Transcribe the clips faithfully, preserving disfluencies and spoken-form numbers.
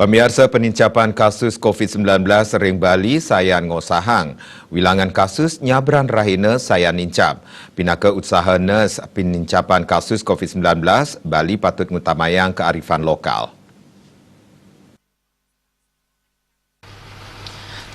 Pamiarsa, penincapan kasus covid sembilan belas ring Bali sayan ngosahang. Wilangan kasus nyabran rahina sayan nincap. Pinaka usaha nurse penincapan kasus covid sembilan belas, Bali patut ngutamayang kearifan lokal.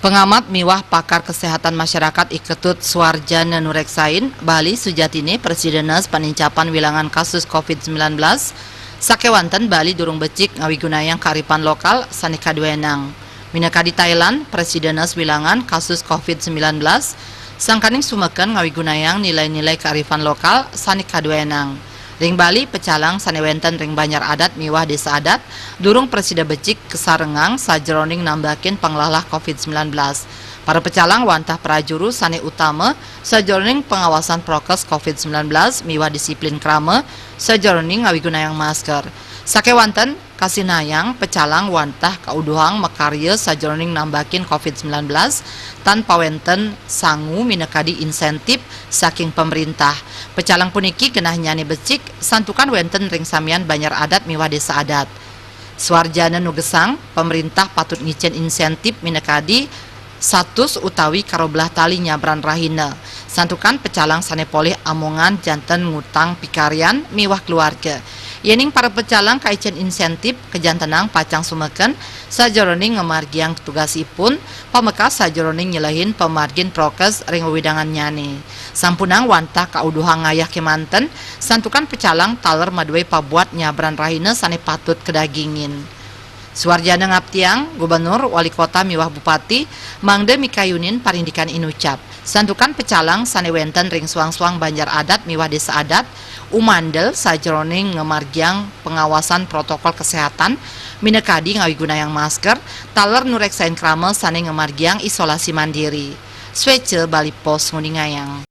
Pengamat miwah pakar kesehatan masyarakat I Ketut Suarjana nureksain, Bali sujatine prasida nurse penincapan wilangan kasus covid sembilan belas, sakewanten Bali durung becik ngawigunayang kearifan lokal sane kaduenang. Minakadi Thailand, prasida nurse wilangan kasus covid sembilan belas, sangkaning sumeken ngawigunayang nilai-nilai kearifan lokal sane kaduenang. Ring Bali, pecalang sane wenten ring banjar adat miwah desa adat durung prasida becik kasarengang sajeroning nambakin panglalah covid sembilan belas. Para pecalang wantah prajuru sane utama sajeroning pengawasan prokes covid sembilan belas miwah disiplin krama sajeroning ngawigunayang masker. Sakewanten, kasinayang pecalang wantah kauduhang makarya sajeroning nambakin covid sembilan belas tan pawenten sangu minakadi insentif saking pamrintah. Pecalang puniki genahnyane becik santukan wenten ring samian banjar adat miwah desa adat. Suarjana nugesang, pamrintah patut ngicen insentif minakadi satus utawi karoblah tali nyabran rahina. Santukan pecalang sane polih amongan janten ngutang pikaryan miwah keluarga. Yening para pecalang kaicen insentif, kajantenang pacang sumeken sajeroning ngamargiang tugasipun, pamekas sajeroning nyelehin pamargin prokes ring wewidangannyane. Sampunang wantah kauduhang ngayah kemanten, santukan pecalang taler madue pabuat nyabran rahina sane patut kadagingin. Suarjana ngaptiang Gubernur, Wali Kota miwah Bupati mangda mikayunin parindikan inucap. Santukan pecalang sane wenten ring suang-suang banjar adat miwah desa adat, umandel sajeroning ngamargiang pengawasan protokol kesehatan, minakadi ngawigunayang masker, taler nureksain krama sane ngamargiang isolasi mandiri. Sweca Bali Post nguningayang.